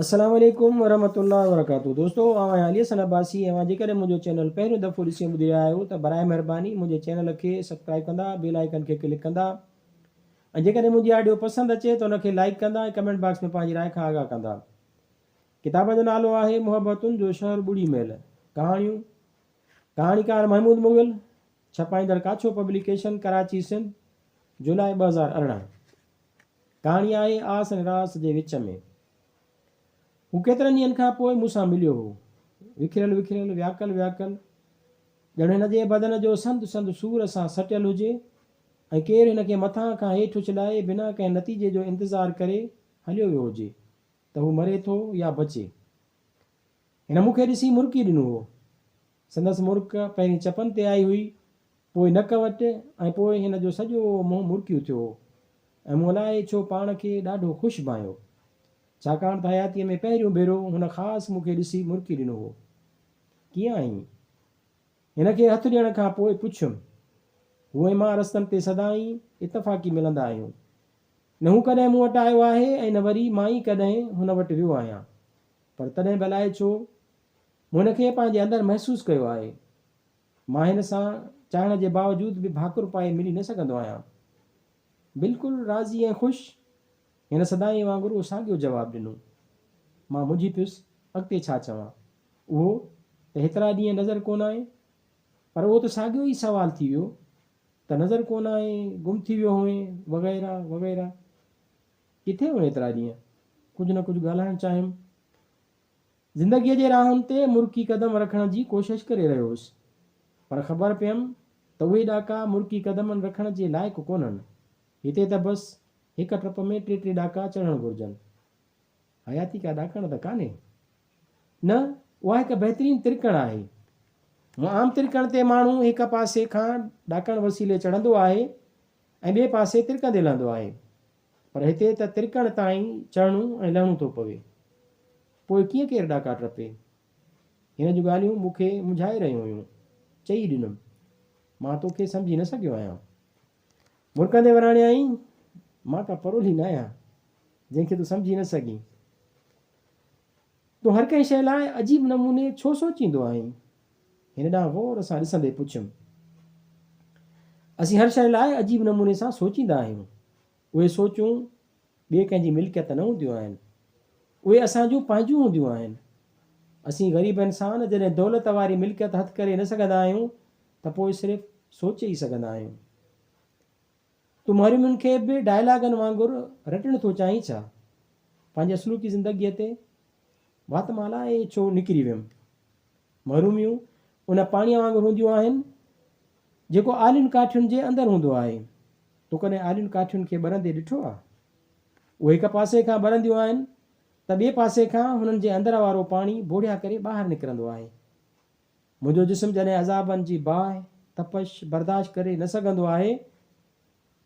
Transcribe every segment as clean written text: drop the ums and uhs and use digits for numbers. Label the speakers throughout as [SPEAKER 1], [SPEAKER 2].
[SPEAKER 1] السلام عليڪم ورحمة الله وبرڪاته دوستو آئون آهيان علي حسن عباسي ۽ اوهان جيڪڏهن منهنجو چينل پهريون دفعو ڏسي ۽ ٻڌي رهيا آهيو ته براء مهرباني منهنجي چينل کي سبسڪرائب ڪندا بيل آئيڪن کي ڪلڪ ڪندا ۽ جيڪڏهن منهنجي آڊيو پسند اچي ته ان کي لائيڪ ڪندا ۽ ڪمينٽ باڪس ۾ پنهنجي راء کان آگاهه ڪندا ڪتاب جو نالو آهي محبتن جو شهر ٻڙي محل ڪهاڻيون ڪهاڻيڪار محمود مغل ڇپائيندڙ ڪاڇو پبليڪيشن ڪراچي سنڌ جولاء 2018 ڪهاڻي آهي آس ۽ نراس جي وچ ۾. هو ڪيترن ڏينهن کان پوء مون سان مليو هو. وکريل وکريل، وياڪل وياڪل، ڄڻ هن جي بدن جو سنڌ سنڌ سور سان سٽيل هجي ۽ ڪير هن کي مٿان کان هيٺ اڇلائي بنا ڪنهن نتيجي جو انتظار ڪري هليو ويو هجي ته هو مري ٿو يا بچي. هن مون کي ڏسي مرڪي ڏنو هو. سندس مرڪ پهرين چپن تي آئي هئي پوء نڪ وٽ ۽ پوء هن جو سڄو منهن مرڪي اٿيو هو ۽ مون الائي ڇو پاڻ کي ڏاڍو خوش ڀانئيو. ڇاڪاڻ ته حياتيء ۾ پهريون ڀيرو هن خاص مون کي ڏسي مرڪي ڏنو هو. ڪيئن آهين؟ هن کي هٿ ڏيڻ کان پوء پڇيم. هو ۽ مان رستن تي سدائين اتفاقي ملندا آهيون. نه هو ڪڏهن مون وٽ آيو آهي ۽ نه وري مان ئي ڪڏهن هن وٽ ويو آهيان. پر تڏهن به الائي ڇو مون هن کي پنهنجي اندر محسوس ڪيو آهي. مان هن سان چاهڻ جي باوجود به ڀاڪر پائي ملي نه سگهندو آهيان. بلڪل راضي ۽ خوش. هن سدائين وانگر اهو ساڳيو جواب ڏنو. مان منجهي پيس، اڳتي ڇا چوان؟ اهو ته هيترا ڏينهن نظر ڪونه آئين؟ پر اهو ته ساڳيو ئي سوال ٿي ويو ته نظر ڪونه آئين، گم ٿي ويو هئين، وغيره وغيره. ڪٿي هئين ايترا ڏينهن؟ ڪجهه نه ڪجهه ڳالهائڻ چاهيم. زندگيء جي راهن تي مرڪي قدم رکڻ جي ڪوشش ڪري رهيو هوس، پر خبر پيم ته اهي ڏاڪا مرڪي قدمن رکڻ جي لائق ڪونهن. هتي ته بس هڪ ٽپ ۾ ٽي ٽي ڏاڪا چڙهڻ گهرجن. حياتي ڪا ڏاڪڻ ته ڪانهي. نه، اها هڪ بهترين ترڪڻ آهي. هونء عام ترڪڻ تي ماڻهو هڪ پاسي کان ڏاڪڻ وسيلي چڙهندو آهي ۽ ٻئي پاسي ترڪندي لهندو آهي. پر هتي ته ترڪڻ تائين چڙهڻو ۽ لهڻو ٿو پوي. پوء ڪيئن ڪير ڏاڪا ٽپي؟ هن جون ڳالهيون مون کي منجهائي رهيون هيون. چئي ڏنم، مان توکي سمجهي نه سگهيو آهيان. مرڪندي وراڻيائين، مان ڪا پرولي ناهيان، جنهن کي تون سمجهي نه سگهين. تون هر ڪنهن شيء لاء عجيب نموني ڇو سوچيندو آهين؟ هن ڏانهن غور سان ڏسندي پڇيم. اسين هر شيء لاء عجيب نموني سان سوچيندا آهيون. اهي سوچون ٻئي ڪنهن جي ملڪيت نه هونديون آهن. اهي اسان جون پنهنجون هونديون آهن. اسين غريب انسان جڏهن دولت واري ملڪيت هٿ ڪري نه سگهندا آهيون ته پوء صرف سوچي ئي سگهندا آهيون. تون محرومين کي به ڊائلاگن وانگر رٽڻ ٿو چاهين ڇا؟ پنهنجي اصلوڪي زندگيء تي وات مان الائي ڇو نڪري ويم. محروميون ان پاڻيء وانگر هونديون آهن، جيڪو آلين ڪاٺين جي اندر هوندو آهي. تو ڪڏهن آلين ڪاٺين کي ٻرندي ڏٺو آهي؟ اهي هڪ پاسي کان ٻرنديون آهن ته ٻئي پاسي کان هنن جي اندر وارو پاڻي بوڙيا ڪري ٻاهر نڪرندو آهي. منهنجو جسم جڏهن عذابن جي باهه، تپش، برداشت ڪري نه سگهندو آهي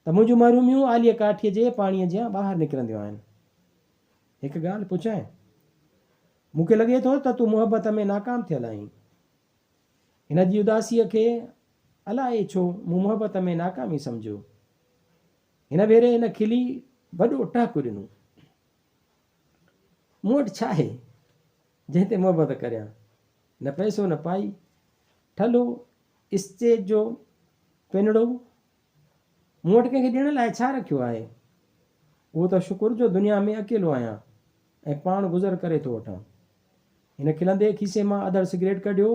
[SPEAKER 1] ته منهنجون محروميون آليء ڪاٺيء جي پاڻيء جيان ٻاهر نڪرنديون آهن. هڪ ڳالهه پڇانء؟ مون کي لڳي ٿو ته تون محبت ۾ ناڪام ٿيل آهين. هن جي اداسيء کي الائي ڇو مون محبت ۾ ناڪامي سمجهيو. هن ڀيري هن کلي وڏو ٽهڪ ڏنو. مون وٽ ڇا آهي، جنهن تي محبت ڪريان؟ نه پئسو نه پائي، ٺلهو اسٽيج جو پنڙو. مون وٽ ڪنهن کي ڏيڻ لاء ڇا رکيو آهي؟ اهو ته شڪر جو دنيا ۾ اڪيلو آهيان ۽ پاڻ گذر ڪري ٿو وٺان. هن کلندي کيسي مان اڌڙ سگريٽ ڪڍيو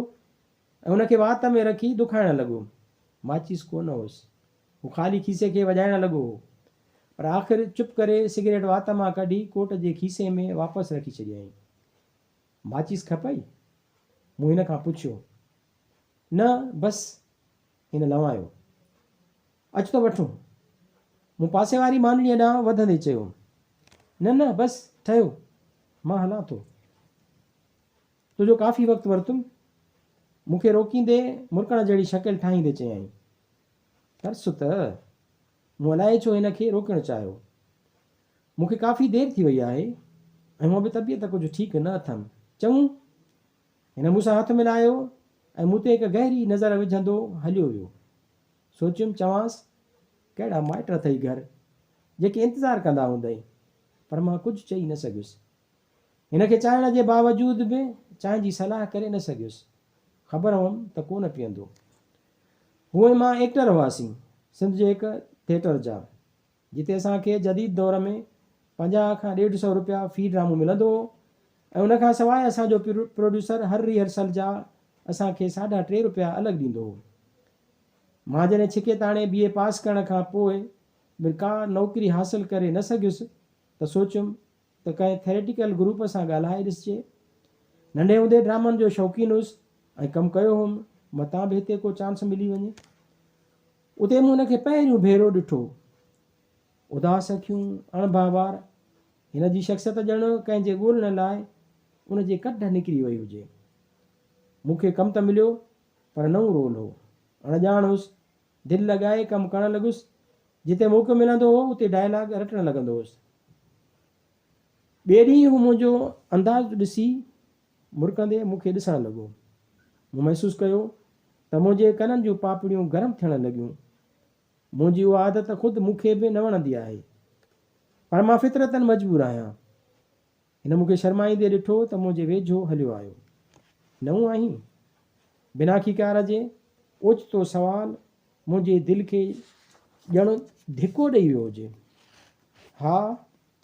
[SPEAKER 1] ۽ ان کي وات ۾ رکي دکائڻ لڳو. ماچيس ڪو نه هيس. هو خالي کيسي کي وڄائڻ لڳو هو. پر آخر چپ ڪري سگريٽ وات مان ڪڍي ڪوٽ جي کيسي ۾ واپس رکي ڇڏيائين. ماچيس کپئي؟ مون هن کان پڇيو. نه، بس. هن لنوايو. اچ ته وٺون. مون پاسي واري مانڊڻيء ڏانهن وڌندي چيو. نه نه، بس، ٺهيو. مان هلان ٿو. تنهنجو ڪافي وقت ورتم. مون کي روڪيندي مرڪڻ جهڙي شڪل ٺاهيندي چيائين. ترس ته. مون الائي ڇو هن کي روڪڻ چاهيو. مون کي ڪافي دير ٿي وئي آهي ۽ هونء به طبيعت ڪجهه ٺيڪ نه اٿم. چڱو. هن مون سان هٿ ملايو ۽ مون تي هڪ گهري نظر وجهندو هليو ويو. سوچيم چوانس، ڪهڙا مائٽ اٿئي گهر، جيڪي انتظار ڪندا هوندئي. پر مان ڪجهه چئي نه سگهيس. هن کي چاهڻ جي باوجود به چانهه جي صلاح ڪري نه سگهيس. خبر هئم ته ڪو نه پيئندو. هو ۽ مان ايڪٽر هئاسين، سنڌ جي هڪ ٿيٽر جا، جتي اسان کي جديد دور ۾ 50 کان ڏيڍ سئو روپيا في ڊرامو ملندو هو ۽ ان کان سواء اسان جو پروڊيوسر هر ريهرسل جا اسان کي ساڍا ٽي روپيا الڳ ڏيندو هو. مان جڏهن ڇڪي تاڻي بي اي پاس ڪرڻ کان پوء به ڪا نوڪري حاصل ڪري نه سگهيس ته سوچيم ته ڪنهن ٿيريٽيڪل گروپ سان ڳالهائي ڏسجي. ننڍي هوندي ڊرامن جو شوقين هيس ۽ ڪم ڪيو هوم، متان به هتي ڪو چانس ملي وڃي. اتي مون هن کي پهريون ڀيرو ڏٺو. اداس اکيون، اڻڀا وار، هن جي شخصيت ڄڻ ڪنهن جي ڳولڻ لاء ان جي ڪڍ نڪري وئي هجي. مون کي ڪم ته مليو، پر نئون رول هو. اڻڄاڻ هيس، دل لڳائي ڪم ڪرڻ لڳس. جتي موقعو ملندو هو، اتي ڊائلاگ رٽڻ لڳندو هوس. ٻئي ڏينهن هو منهنجو انداز ڏسي مرڪندي مون کي ڏسڻ لڳو. مون محسوس ڪيو ته منهنجي ڪنن جون پاپڙيون گرم ٿيڻ لڳيون. منهنجي اها عادت خود مون کي به نه وڻندي آهي. پر مان فطرتاً مجبور آهيان. هن مون کي شرمائيندي ڏٺو ته منهنجي ويجهو هليو آيو. نئون آهين؟ بنا کيڪار جي اوچتو سوال منهنجي دل کي ڄڻ ڌڪو ڏئي ويو هجي. ها،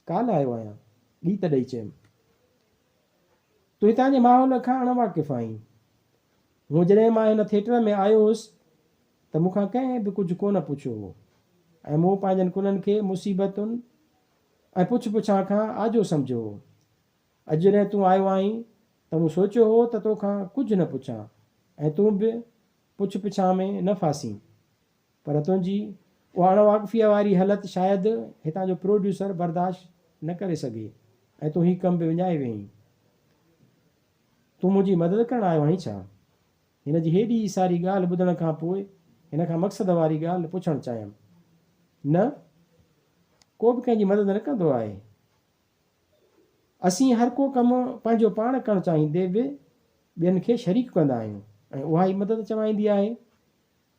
[SPEAKER 1] ڪالهه آيو آهيان. ڳيت ڏئي چيم. تون هتان جي ماحول کان اڻ واقف آهين. هونء جڏهن مان هن ٿيٽر ۾ آيو هوس ته مون کان ڪنهن به ڪجهه ڪونه پڇيو هو ۽ مون پنهنجن ڪنن کي مصيبتن ۽ پڇ پڇان کان آجو سمجهيو هو. اڄ جڏهن تون آيو آهين ته مون سوچيو هو ته توکان ڪجهه نه پڇان ۽ تون به پڇ پڇان ۾ نه ڦاسين. پر تنهنجي اها اڻ واقفيء واري هلت شايد هتان جو پروڊيوسر برداشت نه ڪري سگهي ۽ تون هي ڪم به وڃائي ويهين. تون منهنجي مدد ڪرڻ آيو آهين ڇا؟ هن جي هيڏي ساري ڳالهه ٻڌڻ کان پوء هن کان مقصد واري ڳالهه پڇڻ چاهيم. نه، ڪو به ڪنهن جي مدد نه ڪندو آهي. اسين هر ڪو ڪم پنهنجو پاڻ ڪرڻ چاهيندي به ٻين کي شريڪ ڪندا آهيون ۽ اها ئي مدد چوائيندي آهي.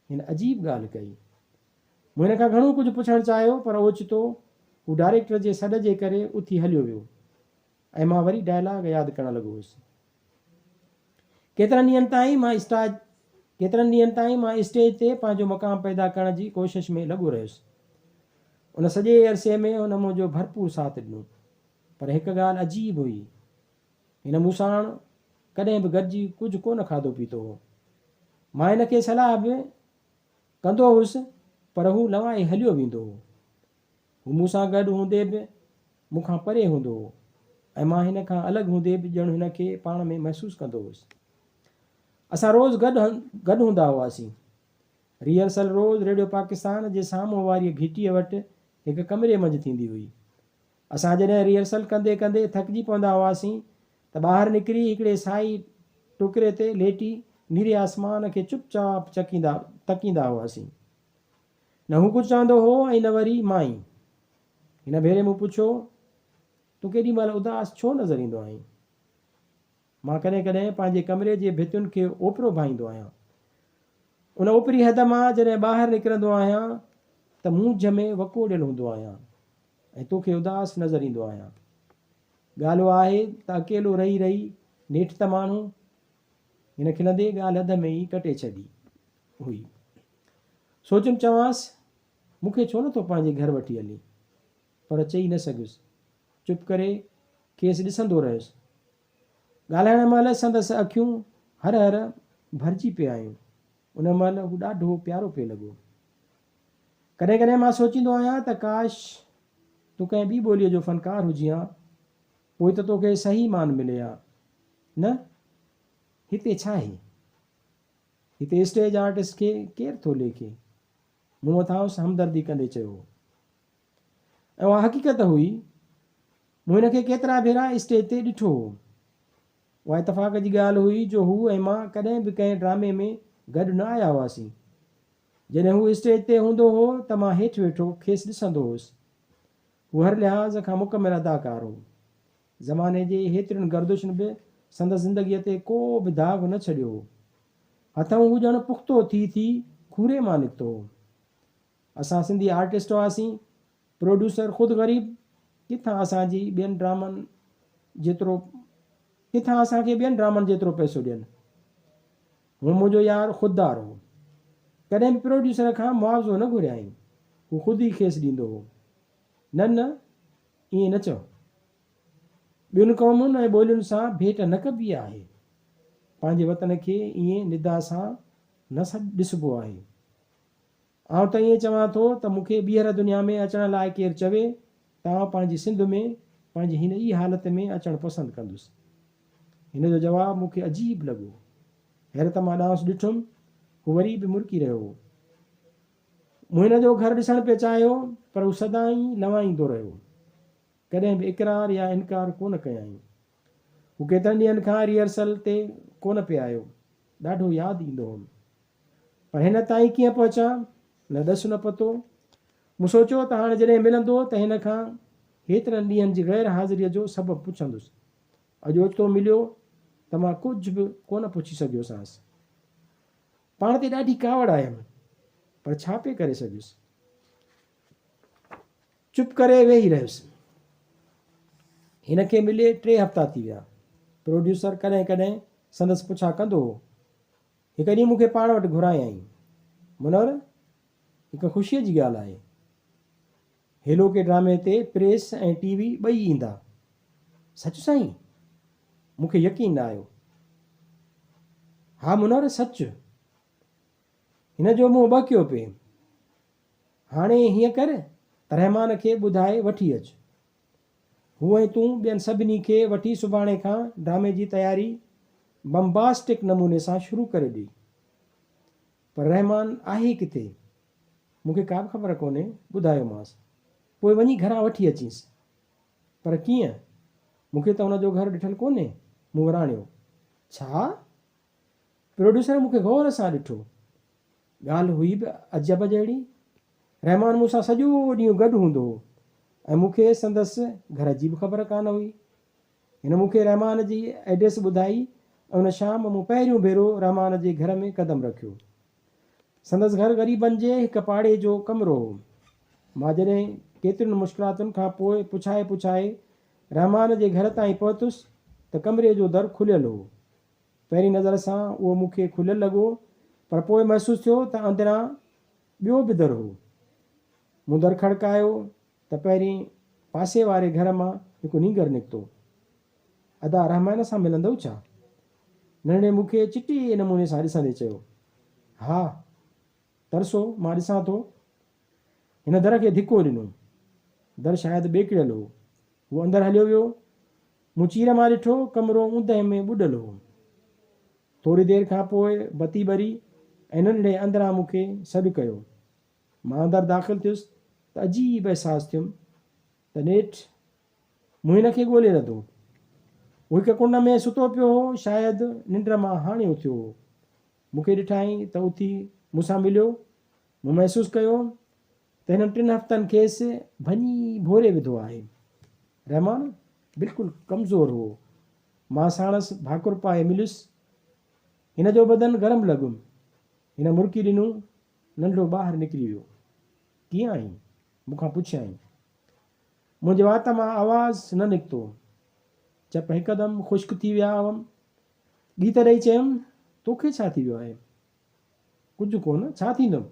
[SPEAKER 1] هن عجيب ڳالهه ڪئي. مون هن کان گهڻو ڪجهه پڇڻ چاهيو پر اوچتو هو ڊائريڪٽر جي سڏ جي ڪري اٿي هليو ويو ۽ مان وري ڊائلاگ ياد ڪرڻ لڳو هوس. ڪيترن ڏينهن تائين مان اسٽاج ڪيترن ڏينهن تائين مان اسٽيج تي پنهنجو مقام پيدا ڪرڻ جي ڪوشش ۾ لڳو رهيس. ان سڄي عرصي ۾ هن منهنجو ڀرپور ساٿ ڏنو. پر هڪ ڳالهه عجيب هئي. هن مون ساڻ ڪڏهن به گڏجي ڪجهه ڪونه کاڌو پيتو هو. مان هن کي صلاح به ڪندو هوس پر هو لنوائي هليو ويندو هو. هو مون سان گڏ هوندي به مون کان پري هوندو هو ۽ مان هن کان الڳ هوندي به ڄڻ هن کي پاڻ ۾ محسوس ڪندو هوس. اسان روز گڏ گڏ هوندا هئاسين. ريهرسل روز ريڊيو پاڪستان جي سامهون واريء گهٽيء وٽ هڪ ڪمري منجهه ٿيندي هئي. اسان جڏهن ريهرسل ڪندي ڪندي ٿڪجي پوندا هئاسين ته ٻاهر نڪري هڪڙي سائي ٽڪري تي ليٽي نيري آسمان کي چپ چاپ چڪيندا تڪيندا هئاسين. نه هو ڪجهه چوندو هو ۽ نه وري مان ئي. هن ڀيري مون پڇيو، تون ڪيڏي مهل اداس ڇو نظر ايندو آهين؟ مان ڪڏهن ڪڏهن پنهنجي ڪمري جي ڀتين کي اوپرو ڀائيندو آهيان. ان اوپري حد مان جڏهن ٻاهر نڪرندو آهيان ته مونجهه ۾ وڪوڙيل هوندو آهيان ۽ توکي اداس نظر ايندو آهيان. ڳالهه اها آهي ته اڪيلو رهي رهي نيٺ ته ماڻهو. هن کلندي ڳالهه اڌ ۾ ئي ڪٽي ڇڏي هئي. سوچيم چوانس، مون کي ڇو نٿو پنهنجي گهر وٺي هلين؟ پر چئي نه سگهيس. چپ ڪري کيس ڏسندو رهيس. ڳالهائڻ مهل سندس اکيون هر هر ڀرجي پئي آيون. ان مهل هو ڏاڍو پيارو پئي لڳو. ڪڏهن ڪڏهن مان سوچيندو آهيان ته ڪاش تون ڪنهن ٻي ٻوليء جو فنڪار هجين ها، پوء ته توکي صحيح مان ملي ها. نه، هتي ڇاهي؟ هتي اسٽيج آرٽسٽ کي ڪير ٿو ليکي؟ مون مٿانئس همدردي ڪندي چيو هو. ۽ اها حقيقت هئي. مون هن کي ڪيترا ڀيرا اسٽيج تي ڏٺو هو. اها اتفاق جي ڳالهه هئي جو هو ۽ مان ڪڏهن به ڪنهن ڊرامي ۾ گڏ نه آيا هئاسين. جڏهن هو اسٽيج تي هوندو هو ته مان هيٺ ويٺو کيس ڏسندو هوس. هو هر لحاظ کان مڪمل اداڪار هو. زماني جي هيترين گردشن به سندس زندگيء تي ڪو به داغ نه ڇڏيو هو. هٿئون هو ڄڻ پختو ٿي ٿي کوري مان نڪتو هو. اسان سنڌي آرٽسٽ هئاسين، پروڊيوسر خود غريب، ڪٿان اسان جي ٻين ڊرامن جيترو ڪٿان اسان کي ٻين ڊرامن جيترو پئسو ڏين. هو منهنجو يار خوددار هو. ڪڏهن به پروڊيوسر کان معاوضو نه گهريائين. هو خود ئي کيس ڏيندو هو. نه نه ائين نه چئو. ٻين قومن ۽ ٻولين سان ڀيٽ نه ڪبي آهي. پنهنجي وطن کي ائين ندا سان نه ڏسبو آهي. آئون ته ائين چوان ٿو ته مون کي ٻيهر دنيا ۾ اچڻ لاء ڪير چوي ته آئون پنهنجي سنڌ ۾ پنهنجي هن ئي حالت ۾ اچڻ پسند ڪندس. هن جو جواب مون کي عجيب لڳو. حيرت مان ڏانهس ڏٺم، هو وري به مرڪي رهيو هو. مون هن جو گهر ڏسڻ پئي چاهيو، پر هو سدائين لنوائيندو رهيو. ڪڏهن به اقرار يا انڪار ڪونه ڪيائين. هو ڪيترن ڏينهن کان ريهرسل تي ڪونه پئي آيو. ڏاڍو ياد ايندو هوم. پر هن تائين ڪيئن پهچان؟ نه ڏس نه پتو. مون سوچيو ته هاڻي جڏهن ملندو ته هن کان هيترن ڏينهن جي غير حاضريء جو سبب پڇندس. اڄ اوچتو مليو ته مان ڪجهه به ڪونه پڇي سگهيوسانس. پاڻ تي ڏاڍي ڪاوڙ آيم، پر ڇا پئي ڪري سگهيس. چپ ڪري ويهي رهيس. هن کي ملي ٽي هفتا ٿي ويا. پروڊيوسر ڪڏهن ڪڏهن سندس پڇا ڪندو هو. هڪ ڏينهن مون کي پاڻ وٽ گهرايائين. منور، هڪ خوشيء جي ڳالهه آهي. هيلوڪي ڊرامي تي پريس ۽ ٽي وي ٻئي ايندا. سچ سائين؟ مون کي يقين نه آيو. ها منور، سچ. هن جو منهن ٻهڪيو پئي. هاڻي هيئن ڪر ته رحمان کي ٻڌائي وٺي اچ. هو ۽ تون ٻين سڀني کي وٺي سڀاڻي کان ڊرامي جي تياري بمباسٽڪ نموني سان شروع ڪري ڏي. پر رحمان آهي ڪٿي؟ مون کي ڪابه خبر ڪونهي، ٻڌايومانس. پوء وڃي گهران وٺي اچينس. پر ڪيئن؟ مون کي ته هن جو گهر ڏٺل ڪونهي. مون وراڻيو. ڇا؟ پروڊيوسر مون کي غور سان ڏٺو. ڳالهه هئي به عجب جهڙي. رحمان مون سان سڄو ڏينهن گڏ هوندو هو ۽ مون کي سندس گهر جي به خبر ڪانه هئي. هن مون کي رحمان جي ائڊريس ٻڌائي ۽ ان شام مون پهريون ڀيرو رحمان جي گهر ۾ قدم رکيو. سندس گهر غريبن جي هڪ پاڙي جو ڪمرو هو. مان جڏهن ڪيترين مشڪلاتن کان پوء پڇائي پڇائي رحمان جي گهر تائين پهتس ته ڪمري جو در کليل هو. پهرين نظر سان اهو مون کي کليل لڳو پر پوء محسوس ٿيو ته اندران ٻيو به در هو. مون در کڙڪايو ته پهرين پاسي واري گهر مان هڪ نينگر نڪتو. ادا رحمان سان ملندؤ ڇا؟ ننڍڙي مون کي چٽي نموني سان ڏسندي چيو. ها. ترسو مان ڏسان ٿو. هن در کي ڌڪو ڏنو. در شايد ٻيڪڙيل هو. هو اندر هليو ويو. مون چير مان ڏٺو، ڪمرو اوندهه ۾ ٻڏل هو. ٿوري دير کان پوء بتي ٻري ۽ ننڍڙي اندران مون کي سڏ ڪيو. مان اندر داخل ٿيس ته عجيب احساس ٿيم ته نيٺ مون هن کي ڳولي لڌو. هو هڪ ڪنڊ ۾ ستو پيو هو، شايد ننڊ مان هاڻي اٿيو هو. مون کي ڏٺائين ته اٿي مون سان مليو. مون محسوس ڪيو ته هنن ٽن هفتن کيس ڀڃي ڀوري وڌو آهي. رحمان بلڪل ڪمزور هو. مان ساڻس ڀاڪر پائي مليس. هن جو بدن گرم لڳم. هن مرڪي ڏنو. ننڍڙو ٻاهر نڪري ويو. ڪيئن آهين؟ مون کان پڇيائين. منهنجي وات مان آواز نه نڪتو. چپ هڪدم خشڪ ٿي ويا هئم. ڳيت ڏئي چيم، توکي ڇا ٿي ويو آهي؟ ڪجهه ڪونه، ڇا ٿيندم؟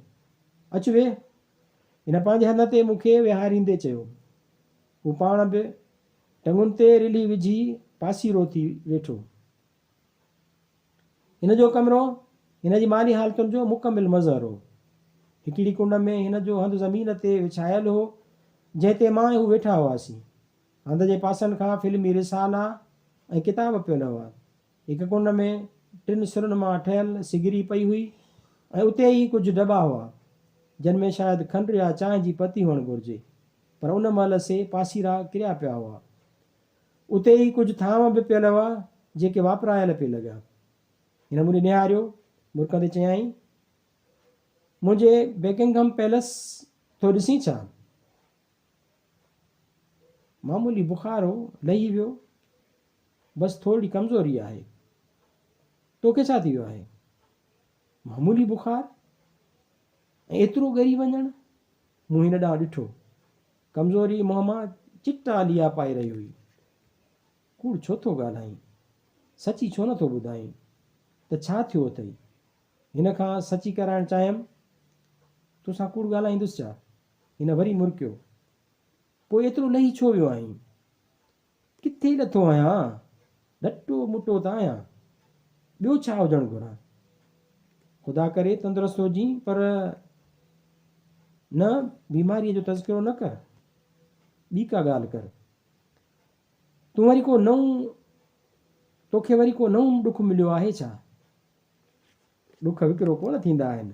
[SPEAKER 1] اچ ويهه. هن پنهنجي هنڌ تي مون کي ويهاريندي چيو. هو پاڻ به ٽنگن تي رلهي وجهي پاسيرو ٿي ويٺو. هن جو ڪمرو هن جي مالي حالتن جو مڪمل مظهر هو. هڪڙي ڪنڊ ۾ هن جو هنڌ زمين تي وڇايل هو، جنهن تي مان ۽ هو ويٺا هئاسين. هنڌ جي پاسن کان فلمي رسالا ۽ ڪتاب پيل هئا. هڪ ڪنڊ ۾ ٽن سرن مان ٺهيل سگري پئي هئي ۽ اتي ئي ڪجهه ڊٻا هئا، جن ۾ شايد کنڊ يا چانهه جي پتي هئڻ گهرجي، پر ان مهل سي پاسيرا ڪريا پيا هئا. اتي ئي ڪجهه ٿانو به پيل هئا، جيڪي واپرايل پئي لڳا. هن مون ڏي نهاريو، مرڪندي چيائين، منهنجي بيڪنگهم پيلس ٿو ڏسين ڇا؟ معمولي بخار هو، لهي ويو. بس ٿورڙي ڪمزوري آهي. توکي ڇا ٿي ويو آهي؟ معمولي بخار ۽ ايترو ڳري وڃڻ؟ مون هن ڏانهن ڏٺو. ڪمزوري منهن مان چٽا ليئا پائي رهي هئي. ڪوڙ ڇو ٿو ڳالهائين؟ سچي ڇو نه ٿو ٻڌائين ته ڇا ٿيو اٿئي؟ هن کان سچي ڪرائڻ چاهيم. توسان ڪوڙ ڳالهائيندس ڇا؟ هن وري مرڪيو. پوء ايترو لهي ڇو ويو آهين؟ ڪٿي لٿو آهيان؟ ڏٽو مٽو ته آهيان. ٻيو ڇا هجڻ گهران؟ خدا ڪري تندرست هجين پر نه بيماريء جو تذڪرو نه ڪر. ٻي ڪا ڳالهه ڪر. تون وري ڪو نئون توکي وري ڪو نئون ڏک مليو آهي ڇا؟ ڏک وڪرو ڪونه ٿيندا آهن،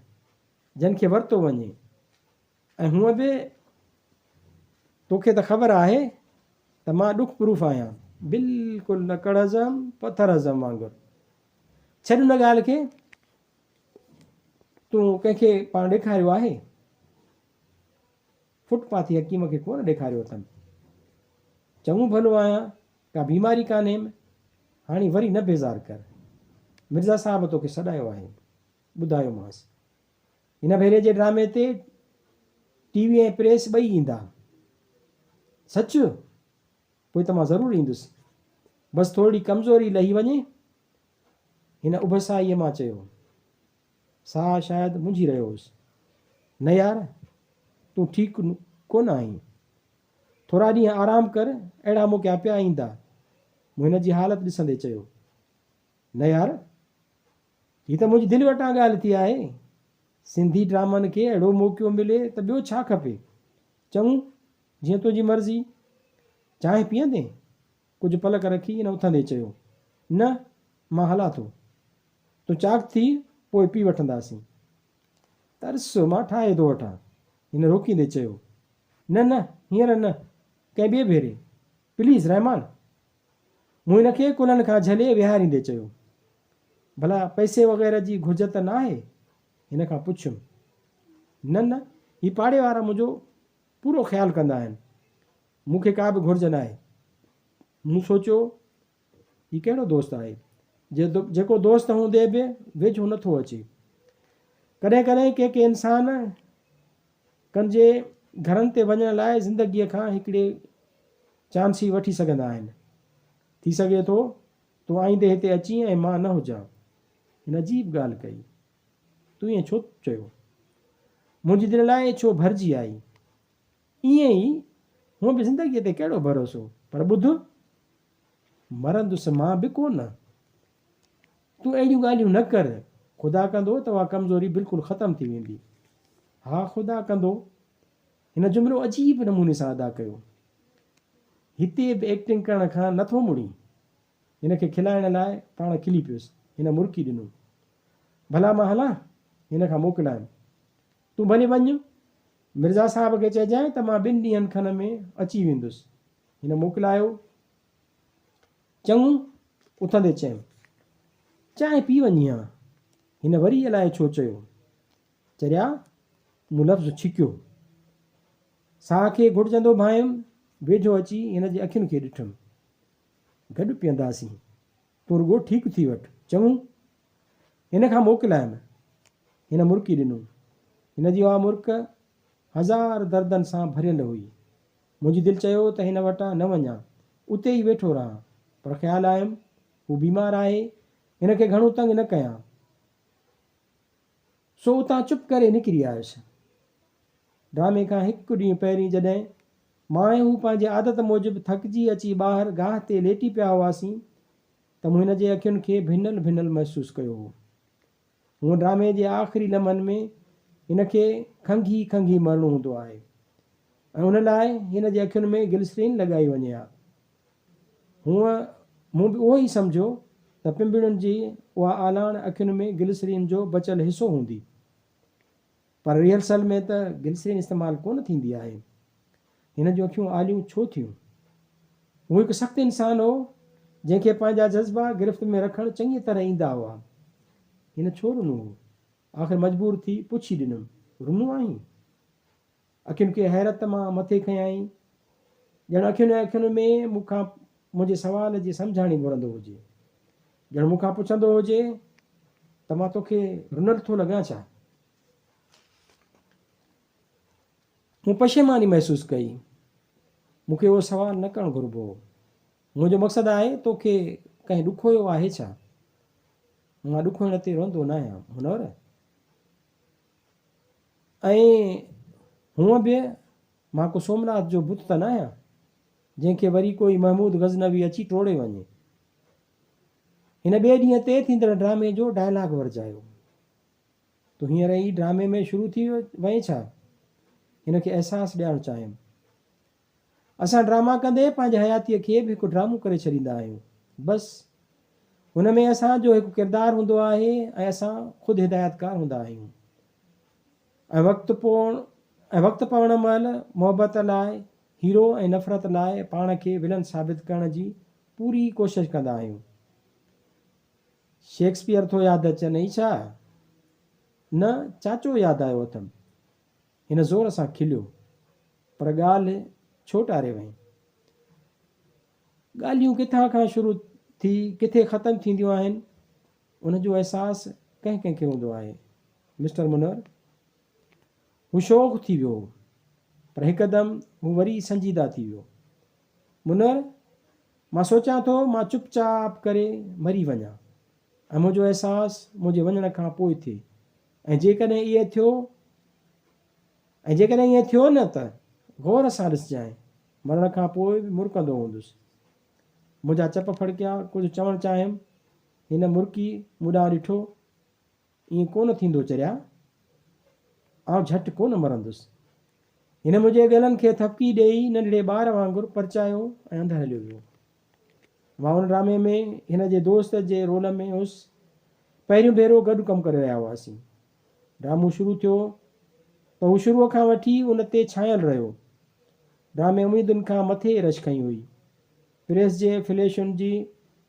[SPEAKER 1] جن کي ورتو وڃي. ۽ هونء به توکي ته خبر آهي ته مان ڏک پروف آهيان. بلڪل لڪڙ هضم، پٿر هضم وانگر. ڇڏ ان ڳالهه کي. تون ڪنهن کي پاڻ ڏيکاريو آهي؟ فٽ پاٿي حڪيم کي ڪونه ڏيکاريو اٿم. چڱو ڀلو آهيان، ڪا بيماري ڪانهيم. هاڻي وري نه بيزار ڪر. مرزا صاحب توکي سڏايو آهي. ٻڌايومانس. هن ڀيري جي ڊرامي تي ٽي وي ۽ پريس ٻئي ايندا. سچ؟ پوء ته مان ضرور ايندس. بس ٿورڙي ڪمزوري لهي وڃي. هن اڀسائيء مان چيو. ساهه شايد منجهي رهيو هوس. نه يار، تون ٺيڪ ڪونه آهين. ٿورا ڏينهن آرام ڪر، اهڙا موقعا پيا ايندا. مون هن جي حالت ڏسندي چيو. نه يار، هي ته منهنجي دل وٽان ڳالهه ٿي آهي. سنڌي ڊرامن کي اهڙو موقعو ملي ته ٻيو ڇا کپي. چڱو، جيئن تنهنجي مرضي. چانهه پيئندين؟ ڪجهه پلڪ رکي هن اٿندي چيو. نه، مان هلان ٿو. تون چاڪ ٿي، پوء پي وٺنداسين. ترس، مان ٺاهي ٿو وٺان. هن روڪيندي چيو. نه نه، هينئر نه، ڪنهن ٻئي ڀيري. پليز رحمان! مون هن کي ڪلهن کان جهلي ويهاريندي چيو. ڀلا پئسي وغيره جي گهرج ته ناهي؟ هن کان پڇيم. نه نه، هي پاڙي وارا منهنجو پورو خيال ڪندا آهن. مون کي ڪا به گهرج ناهي. مون سوچيو، هي ڪهڙو دوست آهي، جيڪو دوست هوندي به ويجهو نه ٿو اچي. ڪڏهن ڪڏهن ڪي ڪي انسان ڪن جي گهرن تي وڃڻ لاء زندگيء کان هڪڙي چانس ئي وٺي سگهندا آهن. ٿي سگهي ٿو تون آئيندي هتي اچين ۽ مان نه هجان. هن عجيب ڳالهه ڪئي. تون ائين ڇو چيو؟ منهنجي دل الائي ڇو ڀرجي آئي. ائين ئي، هونء به زندگيء تي ڪهڙو ڀروسو؟ پر ٻڌ! مرندس مان به ڪو نه. تون اهڙيون ڳالهيون نه ڪر. خدا ڪندو ته اها ڪمزوري بلڪل ختم ٿي ويندي. ها خدا ڪندو. هن جملو عجيب نموني سان ادا ڪيو. هتي به ايڪٽنگ ڪرڻ کان نه ٿو مڙين. هن کي کلائڻ لاء پاڻ کلي پيس. هن مرڪي ڏنو. ڀلا مان هلان؟ هن کان موڪلايم. تون ڀلي وڃ. مرزا صاحب کي چئجانء ته مان ٻن ڏينهن کن ۾ اچي ويندس. هن موڪلايو. چڱو، اٿندي چيم. چانهه پي وڃين ها. هن وري الائي ڇو چيو. چريا! مون لفظ ڇڪيو. ساهه کي گهٽجندو ڀانئيم. ويجهو اچي هن جي اکين کي ڏٺم. گڏ پيئنداسين. تون رڳو ٺيڪ ٿي وٺ. چڱو؟ هن کان موڪلايم. هن مرڪي ڏنو. هن جي اها مرڪ هزار دردن سان ڀريل هئي. منهنجي دل چيو ته هن وٽان نه وڃان، اتي ئي ويٺو رهان، پر خيال آيم، هو بيمار آهي، هن کي گهڻو تنگ نه ڪيان. سو اتان چپ ڪري نڪري آيس. ڊرامي کان هڪ ڏينهن پهرين جڏهن مان ۽ هو پنهنجي عادت موجب ٿڪجي اچي ٻاهر گاهه تي ليٽي پيا هئاسين ته مون هن جي اکين کي ڀنل ڀنل محسوس ڪيو هو. هونء ڊرامي جي آخري لمحن ۾ هن کي کنگهي کنگهي مرڻو هوندو آهي ۽ ان لاء هن جي اکين ۾ گلسرين لڳائي وڃي ها. هونء مون به اهو ئي سمجهيو ته پنبڻين جي اها آلاڻ اکين ۾ گلسرين جو بچيل حصو هوندي. پر ريهرسل ۾ ته گلسرين استعمال ڪونه ٿيندي آهي. هن جون اکيون آليون ڇو ٿيون؟ هو هڪ سخت انسان هو، جنهن کي پنهنجا جذبا گرفت ۾ رکڻ چڱيء طرح ايندا هئا. هن ڇو رنو هو؟ آخر مجبور ٿي پڇي ڏنم، رنو آهين؟ اکين کي حيرت مان مٿي کنيائين، ڄڻ اکين ئي اکين ۾ مون کان منهنجي سوال جي سمجهاڻي گهرندو هجي. ڄڻ مون کان پڇندو هجي ته مان توکي رنل ٿو لڳان ڇا؟ مون پشيماني محسوس ڪئي. مون کي اهو سوال نه ڪرڻ گهربو هو. منهنجو مقصد آهي توکي ڪنهن ڏکويو آهي ڇا؟ مان ڏکوئڻ تي روئندو ناهيان منور. ۽ هونء به مان ڪو سومناٿ جو بت ته ناهيان، جنهن کي وري ڪوئي محمود غزنوي اچي ٽوڙي وڃي. هن ٻئي ڏينهن تي ٿيندڙ ڊرامي جو ڊائلاگ ورجايو. تون هينئر ئي ڊرامي ۾ شروع ٿي وئين ڇا؟ هن کي احساس ڏيارڻ چاهيم. اسان ڊراما ڪندي پنهنجي حياتيء کي به هڪ ڊرامو ڪري ڇڏيندا آهيون. بس هن ۾ اسان جو هڪ ڪردار هوندو آهي ۽ اسان خود هدايتڪار هوندا آهيون ۽ وقت پوڻ ۽ وقت پوڻ مهل محبت لاء هيرو ۽ نفرت لاء پاڻ کي ولن ثابت ڪرڻ جي پوري ڪوشش ڪندا آهيون. شيڪسپيئر ٿو ياد اچنئي ڇا؟ نه چاچو ياد آيو اٿم. هن زور سان کليو، پر ڳالهه ڇو ٽاري وئين؟ ڳالهيون ڪٿان کان شروع ٿي ڪٿي ختم ٿينديون آهن، ان جو احساس ڪنهن ڪنهن کي هوندو آهي، مسٽر منور. هو شوخ ٿي ويو هو، پر هڪدم هو وري سنجيده ٿي ويو. منور، مان سوچيان ٿو مان چپ چاپ ڪري مري وڃان ۽ منهنجو احساس منهنجي وڃڻ کان پوء ٿئي. ۽ جيڪڏهن ائين ٿيو ۽ جيڪڏهن ائين ٿيو نه ته غور سان ڏسجانء، مرڻ کان پوء به مرڪندو هوندس. منهنجا چپ ڦڙڪيا، ڪجهه چوڻ چاهيم، هن مرڪي مون ڏانهن ڏٺو، ائين ڪونه ٿيندو چريا، آئون جهٽ ڪونه مرندس. هن منهنجي ڳلن کي ٿڦڪي ڏيئي ننڍڙي ٻار وانگر پرچايو ۽ اندر هليو ويو. مان ان ڊرامي ۾ هن جي دوست جي رول ۾ هيس. پهريون ڀيرو گڏ ڪم ڪري رهيا هئاسين. ڊرامو شروع ٿيو ته هو شروع کان وٺي ان تي ڇانيل رهيو. ڊرامي اميدن کان مٿي رش کنئي هئي. پريس جي فليشن جي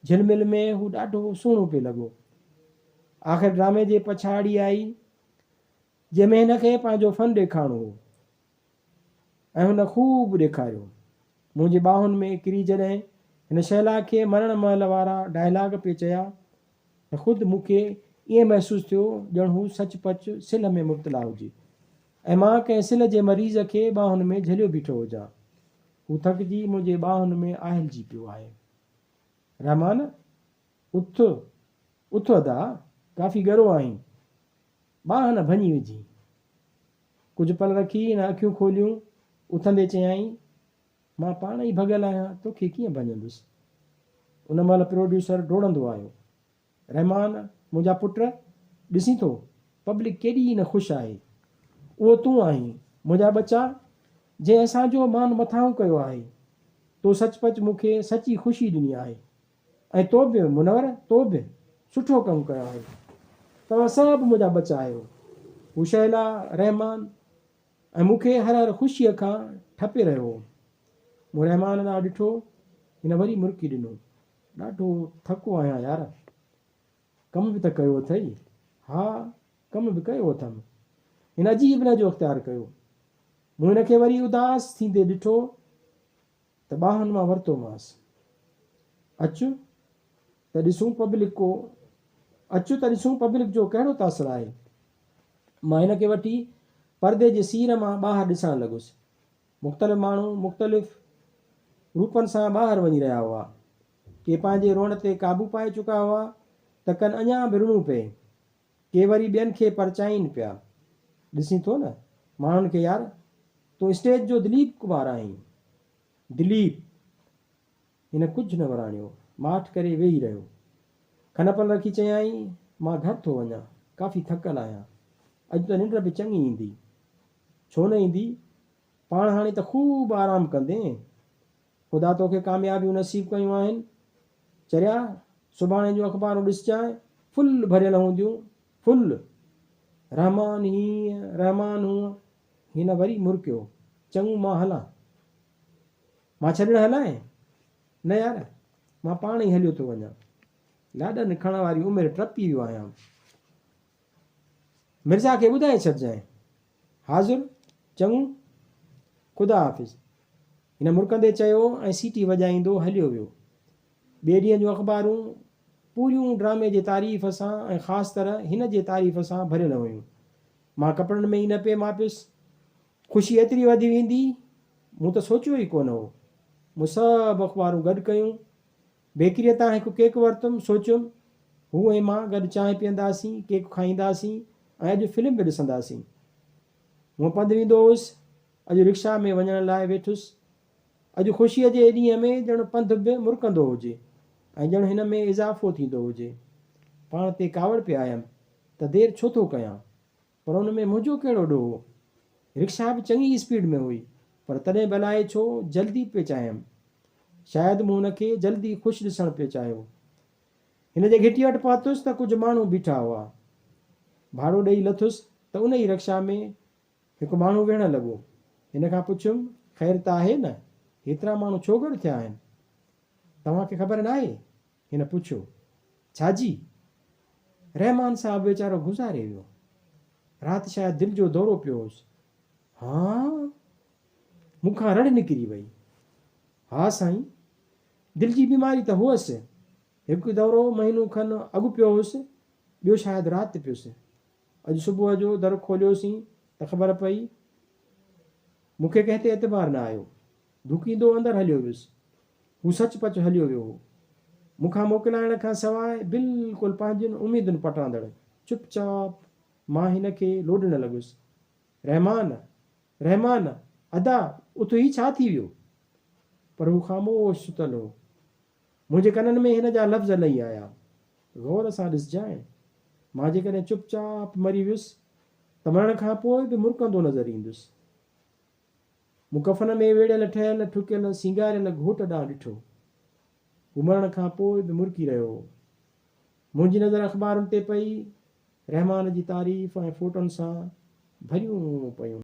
[SPEAKER 1] جهلمل ۾ هو ڏاڍو سهڻو پئي لڳو. آخر ڊرامي جي پڇاڙي آئي، جنهن ۾ هن کي پنهنجو فن ڏيکارڻو هو. ۽ هن خوب ڏيکاريو. منهنجي ٻانهن ۾ ڪري جڏهن هن شهلا کي مرڻ مهل وارا ڊائلاگ پئي چيا ته خود مون کي ائين محسوس ٿيو ڄڻ هو سچ پچ سلهه ۾ مبتلا هجي ۽ مان ڪنهن سلهه جي مريض کي ٻانهن ۾ جهليو بيٺو هجان. هو ٿڪجي منهنجي ٻانهن ۾ آهلجي پيو آهي. رحمان! اٿ، اٿ ادا، ڪافي ڳرو آهين. ٻانهن نه ڀڃي وجهين. ڪجهه پل رکي هن اکيون کوليون، اٿندي چيائين، مان پاڻ ئي ڀڳل آهيان، توکي ڪيئن ڀڃندس؟ ان مهل پروڊيوسر ڊوڙندو آيو. رحمان، منهنجا پٽ، ڏسين ٿو، پبلڪ ڪيڏي نه خوش آهي. اهو تون آهين، منهنجا ٻچا، جنهن اسان جو مان مٿانهون ڪيو آهي. تو سچ پچ مون کي سچي خوشي ڏني آهي. ۽ تو به منور، تو به سٺو ڪم ڪيو آهي. توهان سڀ منهنجا ٻچا آهيو. هو شهلا، رحمان ۽ مون کي هر هر خوشيء کان ٺپي رهيو هو. مون رحمان ڏانهن ڏٺو، هن وري مرڪي ڏنو. ڏاڍو ٿڪو آهيان يار. ڪم به ته ڪيو اٿئي. ها، ڪم به ڪيو اٿم. هن عجيب لهجو اختيار ڪيو. مون هن کي وري اداس ٿيندي ڏٺو. ته ٻانهن مان ورتومانس. اچ ته ڏسون پبلڪ ڪو اچ ته ڏسون پبلڪ جو ڪهڙو تاثر آهي. مان هن کي وٺي پردي جي سير مان ٻاهر ڏسڻ لڳس. مختلف ماڻهو مختلف روپن سان ٻاهر وڃي رهيا هئا. ڪي پنهنجي روئڻ تي قابو پائي چڪا هئا ته ڪن اڃا به رنو پئي. ڪي وري ٻين کي پرچائين پيا. ڏسين ٿو نه ماڻهن کي يار! تون اسٽيج جو دليپ ڪمار آهين. دليپ! هن ڪجهه نه وراڻيو. ماٺ ڪري ويهي رهيو. کن پل رکي چيائين، مان گهر ٿو وڃان. ڪافي ٿڪل آهيان. اڄ ته ننڊ به چڱي ايندي. ڇو نه ايندي؟ پاڻ هاڻي ته خوب آرام ڪندين. خدا توکي ڪاميابيون نصيب ڪيون آهن. چريا! سڀاڻي جون اخبارون ڏسجانء، فل ڀريل هونديون، فل! رحمان هينء، رحمان هونء. هن وري مرڪيو، چڱو مان هلان. مان ڇڏڻ هلانء؟ نه يار، مان پاڻ ئي هليو ٿو وڃان. لاڏن کڻڻ واري عمر ٽپي ويو آهيان. مرزا کي ٻڌائي ڇڏجانء. حاضر، چڱو، خدا حافظ. هن مرڪندي چيو ۽ سيٽي وڄائيندو هليو ويو. ٻئي ڏينهن جون اخبارون پوريون ڊرامي جي تعريف سان ۽ خاص طرح هن جي تعريف سان ڀريل هيون. مان ڪپڙن ۾ ئي نه پئي ماپيس. خوشي ايتري وڌي ويندي، مون ته سوچيو ئي ڪونه هو. مون سڀ اخبارون گڏ ڪيون. بيڪريء تان هڪ ڪيڪ ورتم، سوچيم، هو ۽ مان گڏ چانهه پيئنداسين، ڪيڪ کائينداسين ۽ اڄ فلم به ڏسنداسين. هونء پنڌ ويندو هوس، اڄ رڪشا ۾ وڃڻ لاء ويٺس. اڄ خوشيء جي ڏينهن ۾ ڄڻ پنڌ به مرڪندو هجي ۽ ڄڻ هن ۾ اضافو ٿيندو هجي. پاڻ تي ڪاوڙ پئي آيم ته دير ڇو ٿو ڪيان؟ پر ان ۾ منهنجو ڪهڙو ڏوهه هو؟ رڪشا به چڱي اسپيڊ ۾ هئي، پر تڏهن به الائي ڇو جلدي پئي چاهيم. شايد مون هن کي جلدي خوش ڏسڻ پئي چاهيو. هن جي گهٽيء وٽ پهتس ته ڪجهه ماڻهو بيٺا هئا. ڀاڙو ڏئي لٿس ته ان ئي رڪشا ۾ هڪ ماڻهو ويهڻ لڳو. هن کان پڇيم، خير ته آهي نه؟ هيترا ماڻهو ڇو گڏ ٿيا آهن؟ توهان کي خبر ناهي؟ هن پڇيو، ڇا جي؟ رحمان صاحب ويچارو گذاري ويو. رات شايد دل جو دورو پيو هوس. هان؟ مون کان رڙ نڪري وئي. ها سائين، دل جي بيماري ته هئس. هڪ دورو مهينو کن اڳ پيو هوس، ٻيو شايد رات پيس. اڄ صبح جو در کوليوسين ته خبر پئي. مون کي ڪنهن تي اعتبار نه آيو. ڌڪيندو اندر هليو ويس. هو سچ پچ هليو ويو هو. مون کان موڪلائڻ کان سواء بلڪل پنهنجين اميدن پٽاندڙ چپ چاپ مان هن کي لوڏڻ لڳس. رحمان! رحمان! ادا! اٿ هي ڇا ٿي ويو؟ پر هو خاموش ستل هو. منهنجي ڪنن ۾ هن جا لفظ لهي آيا. غور سان ڏسجانء. مان جيڪڏهن چپ چاپ مري ويس ته مرڻ کان پوء به مرڪندو نظر ايندس. مون ڪفن ۾ ويڙهيل ٺهيل ٺڪيل سينگاريل گهوٽ ڏانهن ڏٺو. هو مرڻ کان پوء به مرڪي رهيو هو. منهنجي نظر اخبارن تي پئي. رحمان جي تعريف ۽ فوٽن سان ڀريون پيون.